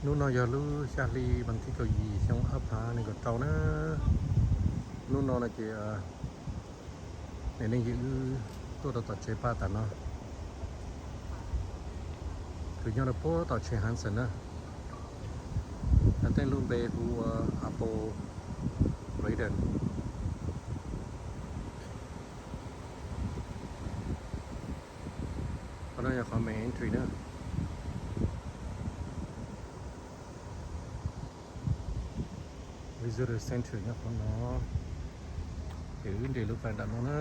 Hnub no yog lub xya hli vas thib kaum yim xyoo ob phav nees nkaum rau na. Hnub no no ces niam neej yim wb tuaj rau tom tsev paj tam no. Kuv nyob rau puag tom tsev Hanson na. Tej lub npe hu ua Apple Braden. Qhov no yog qhov main entry na. Visitor center nyob qhov no. Ces wb nres lub paj nram no na.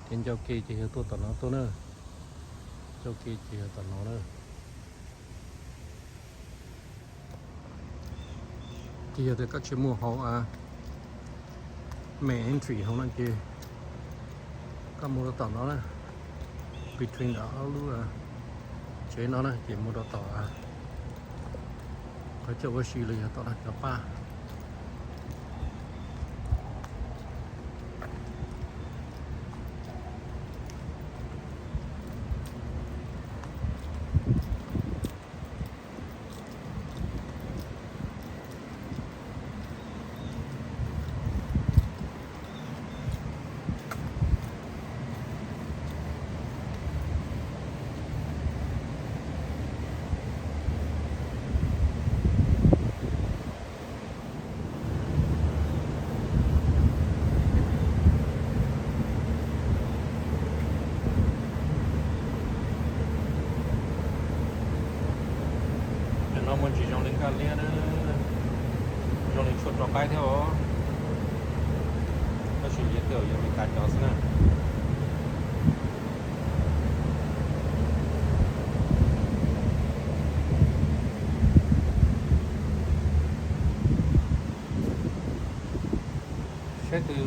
Ces ncauj ke ces yog tuaj tom no tuaj na. Ncauj ke ces yog tom no na. Ces yog tias koj tsis mus hauv main entry hauv no ces koj mus rau tom no na, between ob lub tsev no na ces mus rau tom qhov chaw ua si los yog tom no cov paj. Cov no muaj ntsis zoo li nkaj liab, zoo li tshuaj rau qaib thiab os. Tab sis yeej twb yog Meskas cov xwb na. Saib tus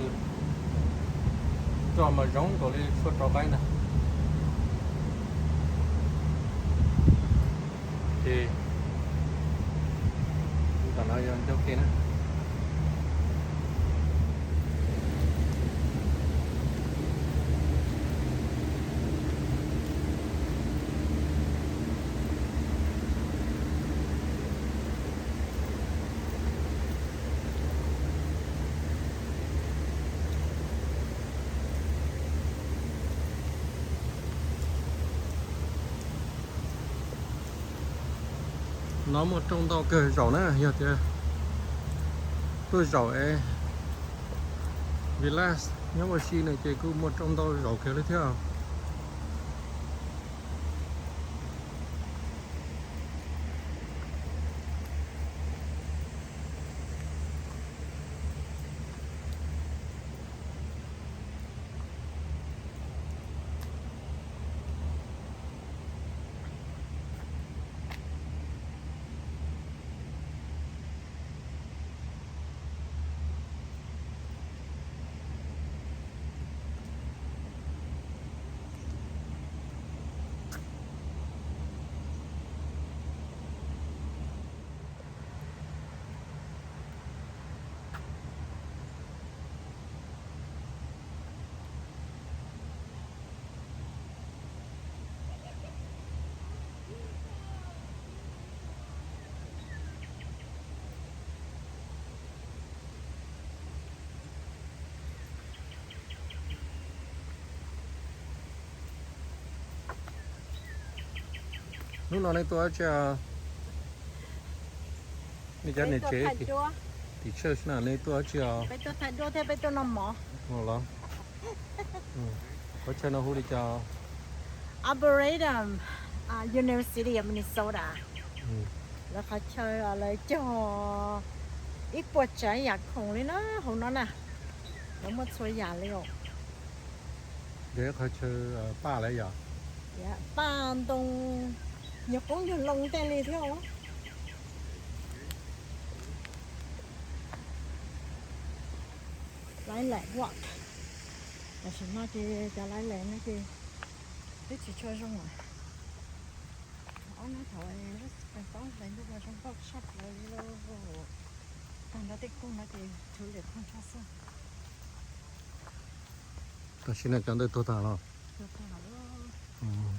roj mas zoo nkaus li tshuaj rau qaib ntag. Ces tam no yog ncauj ke na. No muaj rooj ntau kawg zaum na, yog tias tuaj zaum es relax nyob ua si no ces kuj muaj rooj ntau zaum kawg li thiab. Hnub no nej tuaj dab tsi? Nej cov niam tsev tim church na, nej tuaj dab tsi os? Peb tuaj thaij duab thiab peb tuaj noj mov. Los, qhov chaw no hu li cas? Arboretum, University of Minnesota. Lawv qhov chaw lawv cog ib puas tsav yam khoom li na hauv no na. Lawv muaj txhua yam li os. Yog ib qhov chaw paj lawm yom? Paj ntoo, nyuag qoob nyuag loo tej li thiab os. Lilac rock. Tam sim no ces cov lilac no ces twb tsis tshua zoo lawm. Ob hnub thaum lub xyoo paub hlais ntuj los zoo nkauj tshaj plaws li lauj. Tag nrho tej koog no ces tshuav liam phooj tshaj xwb. Tam sim no cov ntawd tuag tas los? Tuag tas lawm.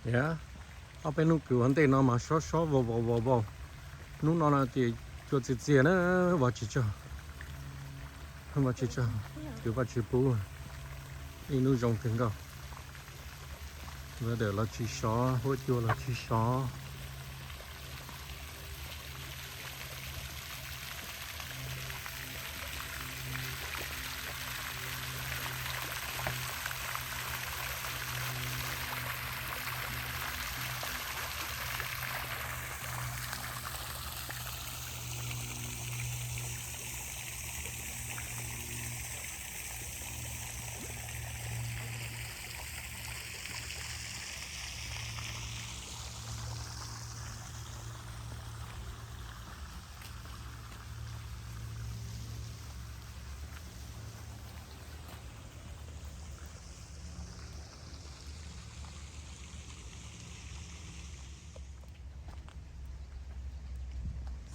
Yog, ob peb hnub kws ua ntej no mas sov sov vau vau vau vau. Hnub no no ces cua txias txias na, Vajtswv tsaug, Vajtswv tsaug, kws Vajtswv pub ib hnub zoo kawg nkaus. Weather los tsis sov, huab cua los tsis sov.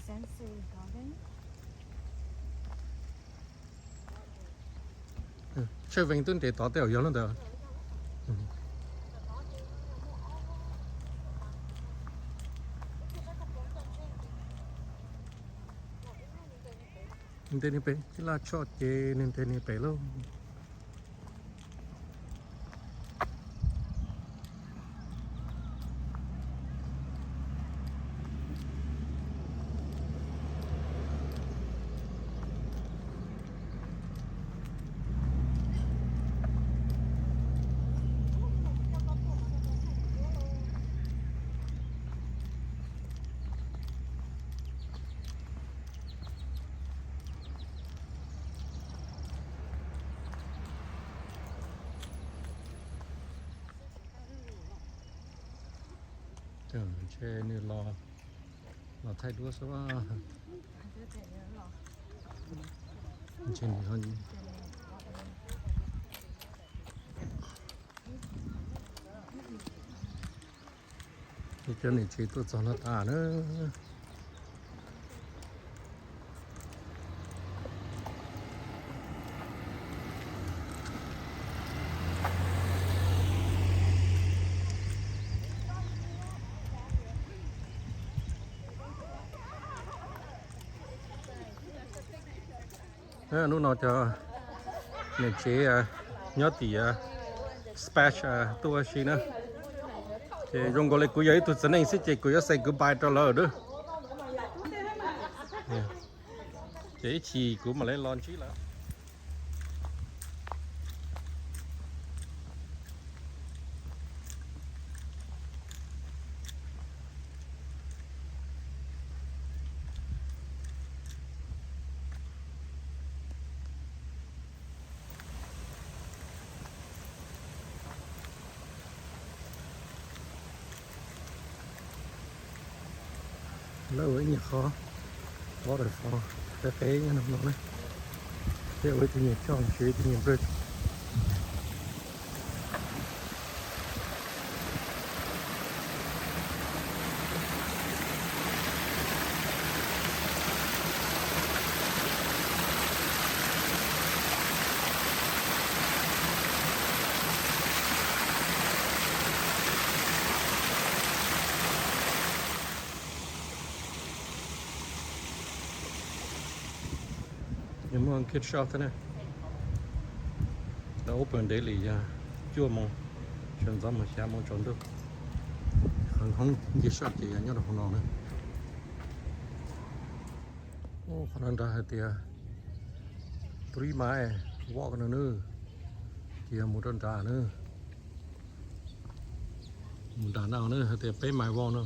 Sensory Garden. Tsheej vees twb nres tod tej zaum yog lub ntawd. Ntes ni pem, tij laj tshoj ces nws ntes ni pem lauj. Ntshe nws los, los thaij duab xwb. Ntshe nws cov niam tsev tuaj txog no tas na. Hnub no cov niam tsev nyob tim Spatch tuaj ua si na. Ces zoo nkaus li kuv yog ib tug txiv neej xwb ces kuv yuav say goodbye rau lawv dub. Ces ib chim kuv mam li los ntsib lawv. Lawv ua ib nyuag qhov waterfall qeb qeb nyob no na. Thiab ua ib tug nyuag choj ntsis, ib tug nyuag bridge. Nws muaj kid shop thiab na. Lawv open daily yog cuaj moos sawv ntxov mus xya moos tsaus ntuj. Qhov hoob kid shop ces yog nyob rau hauv no na. Qhov no nrad hais tias three mile walk no na, ces yog mus rau nrad na. Mus nram no na hais tias peb mile walk na.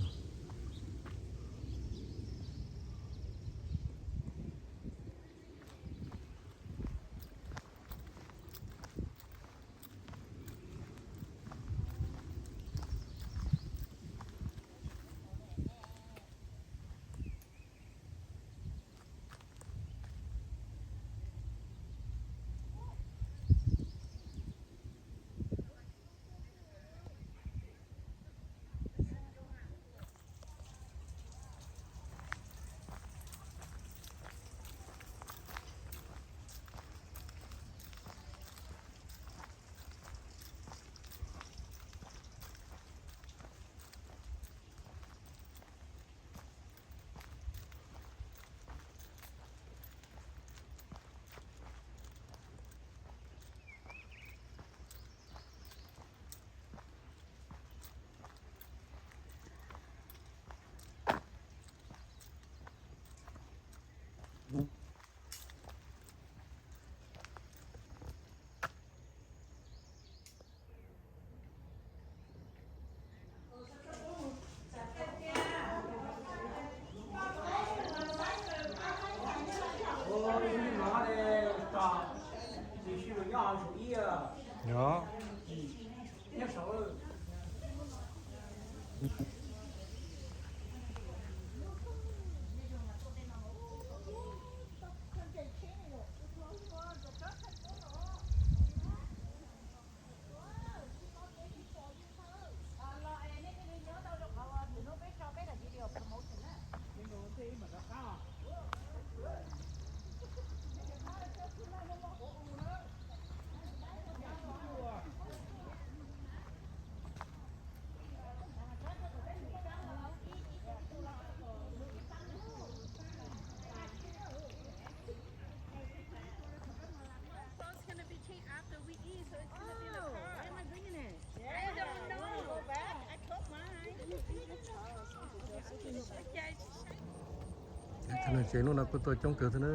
Tsev lub no kuj tuaj coob kawg thiab na.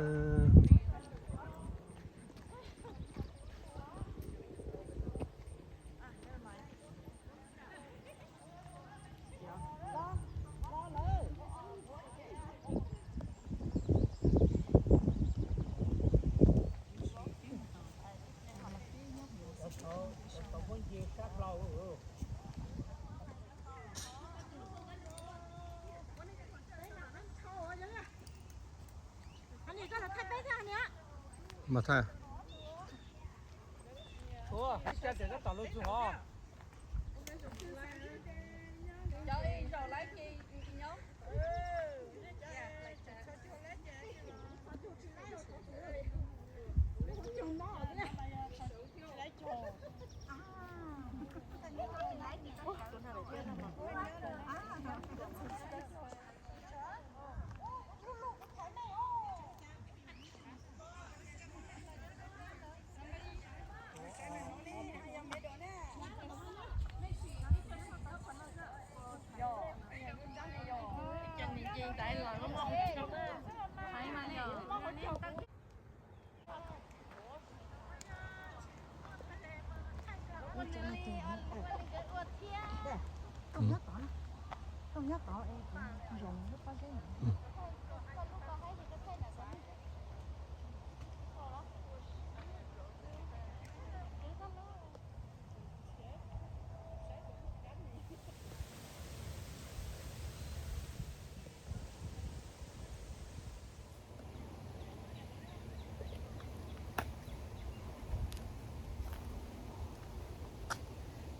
Mas thaij.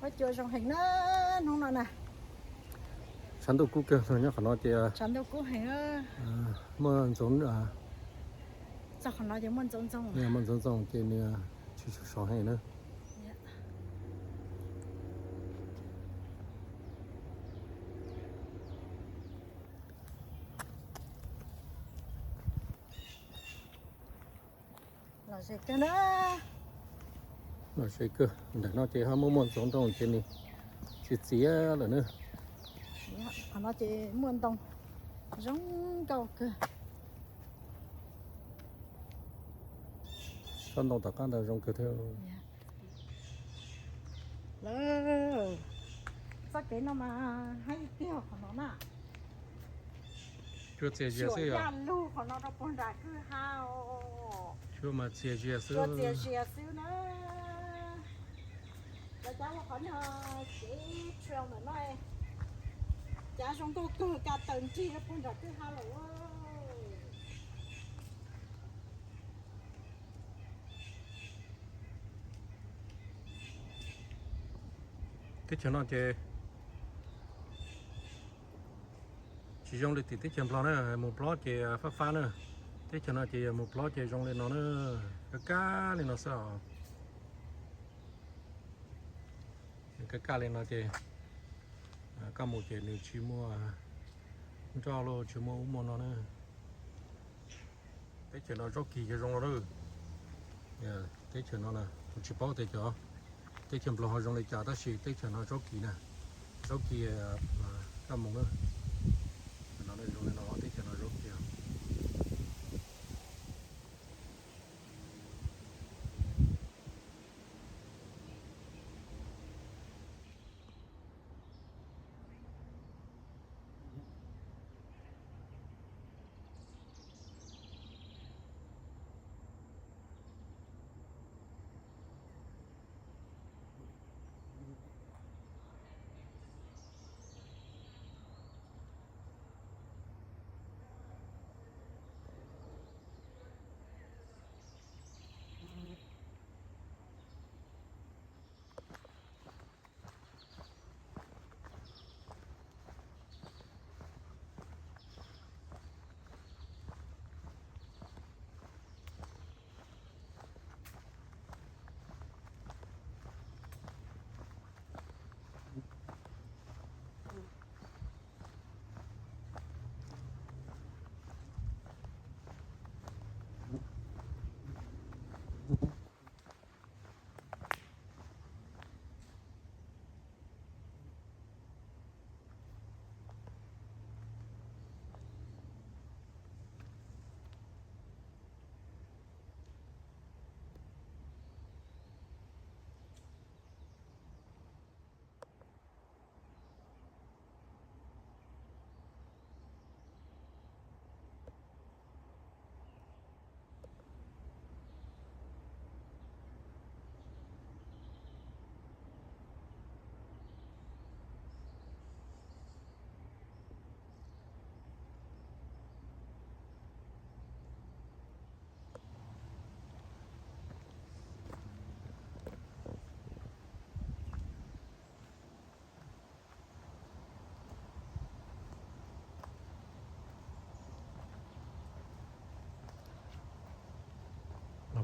Huab cua zoo heev na, hnub no na. Tshav ntuj kub kawg, nyob qhov no ces tshav ntuj kub heev. Muaj ntxoov, txog qhov no ces muaj ntxoov ntxoo, muaj ntxoov ntxoo ces nws tsis sov heev na. Lom zem kawg na. Lom zem kawg, ntawm no ces ho muaj muaj ntxoov ntoo ces nws tsis txiav lawm na. Qhov no ces muaj ntoo zoo nkauj kawg. Tsob ntoo tom qab ntawd zoo kawg thiab. Lawm, txoj kev no mas haib tiag qhov no na. Tsuas txias zias xwb yog. Yaj lug qhov no rau puag nram kwj ha os. Tsuas mas txias zias xwb. Tsuas txias zias xwb na. Lawv cab ua qhov no, kev trail ntawm no, cab zoo nkauj kawg, ka taws nrig rau puag nram kwj ha lawm. Teb chaws no ces tsis zoo li tim teb chaws Nplog na, mus plob ces fab fab na. Teb chaws no ces yog mus plob ces zoo li no na, kaj kaj li no xwb os. Kaj kaj li no ces koj mus ces nws tsis muaj nroj los tsis muaj ub muaj no na. Teb chaws no zaub kis yog zoo no na. Teb chaws no na, kuv tsis paub tias cov teb chaws Nplog ho zoo li cas tab sis teb chaws no zaub kis na, zaub kis koj mus na. No zoo li no, teb chaws no zaub kis.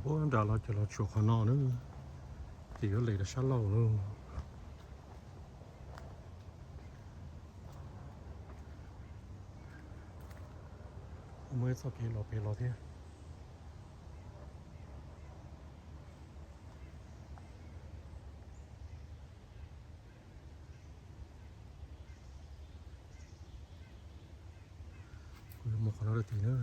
Ua nram los ces los tsuas qhov no na, ces yuav lem rau sab laug na. Muaj ib txoj kev los pem los thiab. Kuv yuav mus qhov no rau tid na.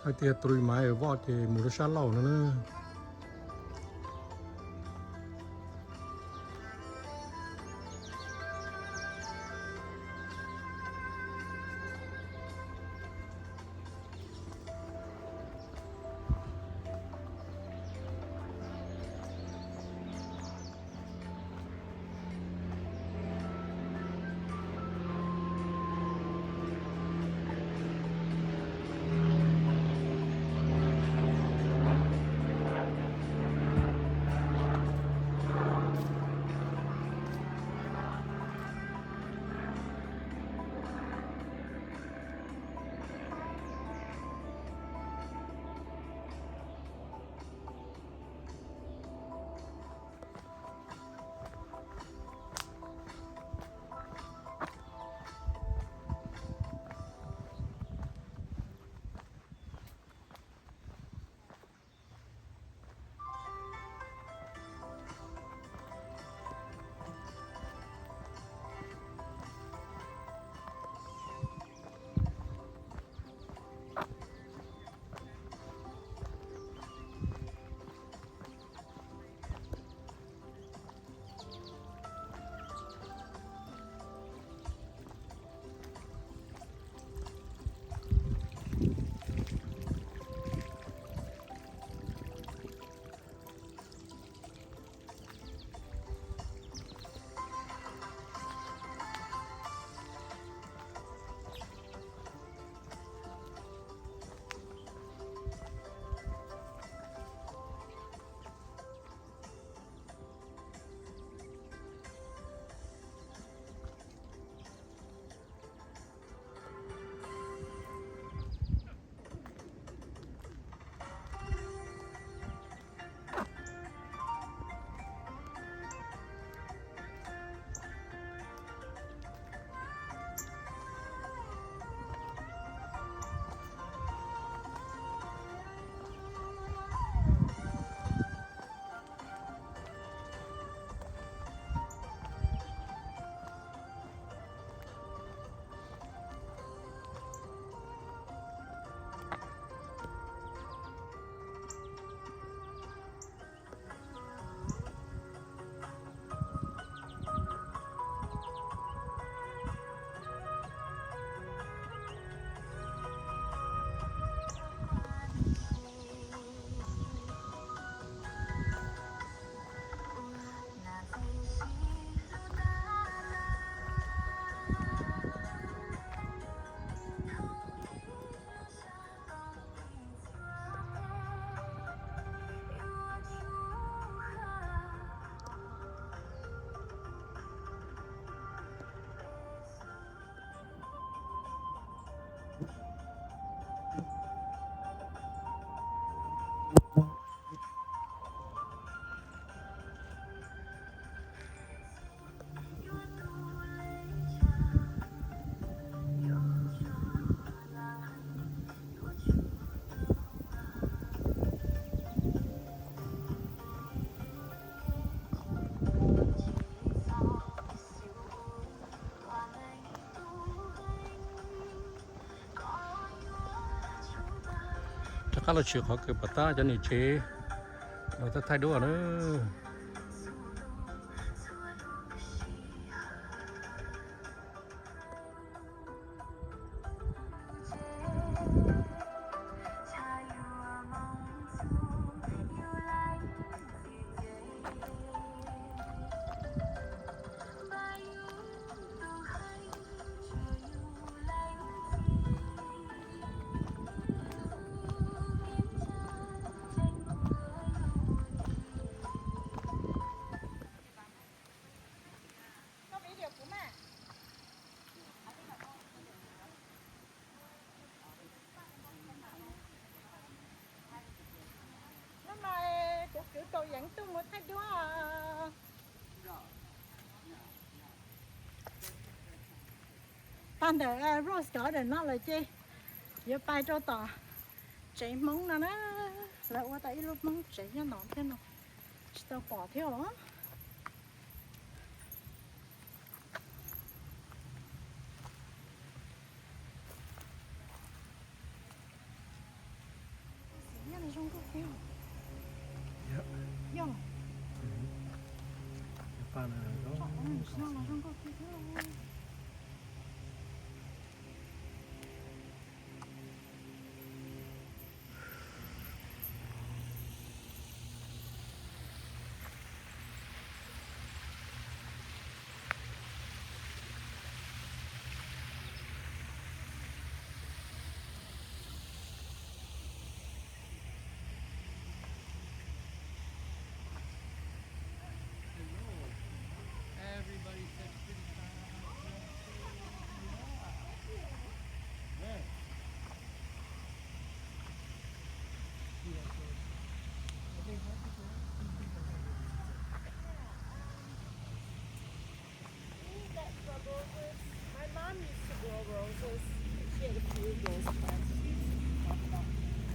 Hais tias tus ris maiv voj ces mus rau sab laug no na. Tab los tshwm qhov kws pom tab cov niam tsev los tab thaij duab na. Hnub no kuv kwv Kaus Yeev tuaj mus thaij duab. Tag ntawm Rose Garden no lawm ces yuav pais rau tom tsev Hmoob no na. Lawv ua tau ib lub Hmoob tsev nyob no thiab no, tsis tau pom thiab os. Nyob no zoo nkauj thiab. Yog. Tsom no zoo nkauj thiab thiab. Everybody said pretty kind. Yeah. Yeah. We got strawberries. My mom used to grow roses. She had a few of those plants. She used to talk about them. Yeah.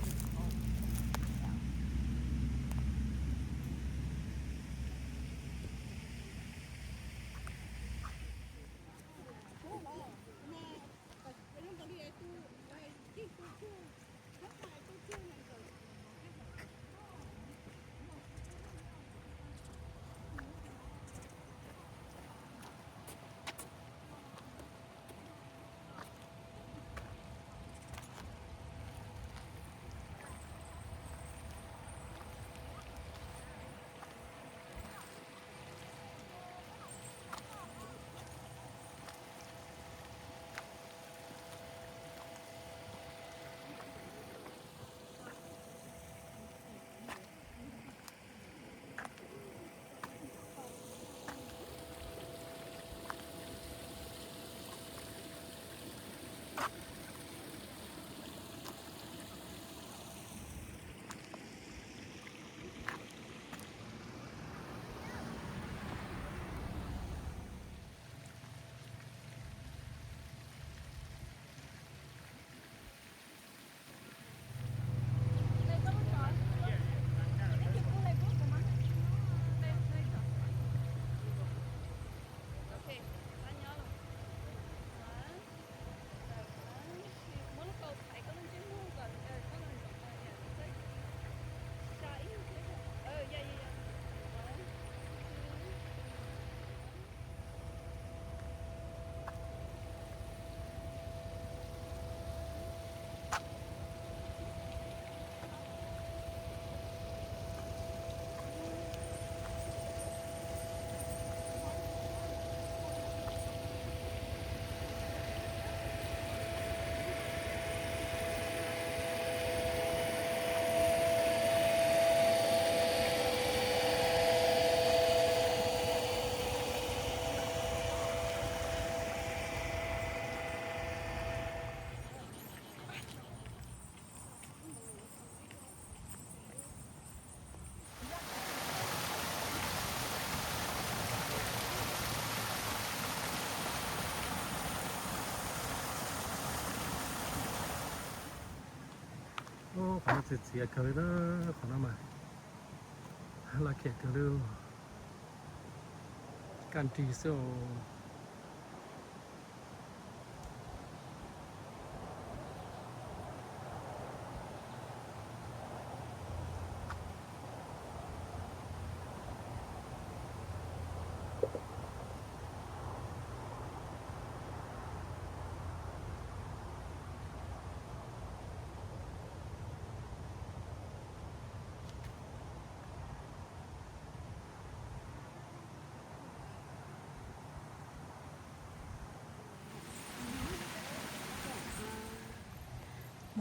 Qhov no txias txias kawg li na, qhov no mas laj khiam kawg li. Kaj nrig xwb os.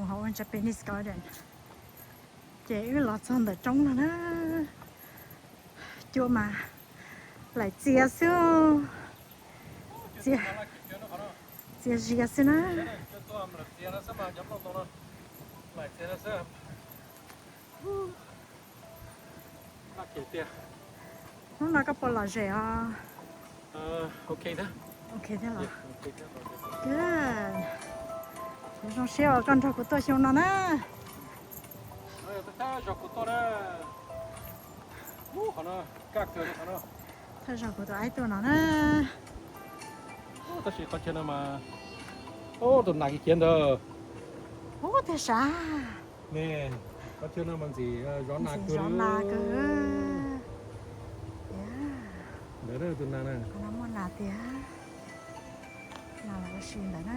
Ho ua Japanese garden. Ces wb los txog ntawm roob no na. Cua mas laim txias xwb. Txias, txias zias xwb na. Hnub no koj puas lom zem os? Ok thiab los. Zoo siab uas koj nrog kuv tuaj xyoo no na. Thawj zaug kuv tus aib tuaj no na. Tab sis qhov chaw no mas, tus nas kiv kiv ntawd. Ub, tiag sav. Ne, qhov chaw no mas ntxim zov nas kawg. Zov nas kawg. Ntawd tus nas na. Qhov no muaj nas tiag. Nas los ua si ntawd na.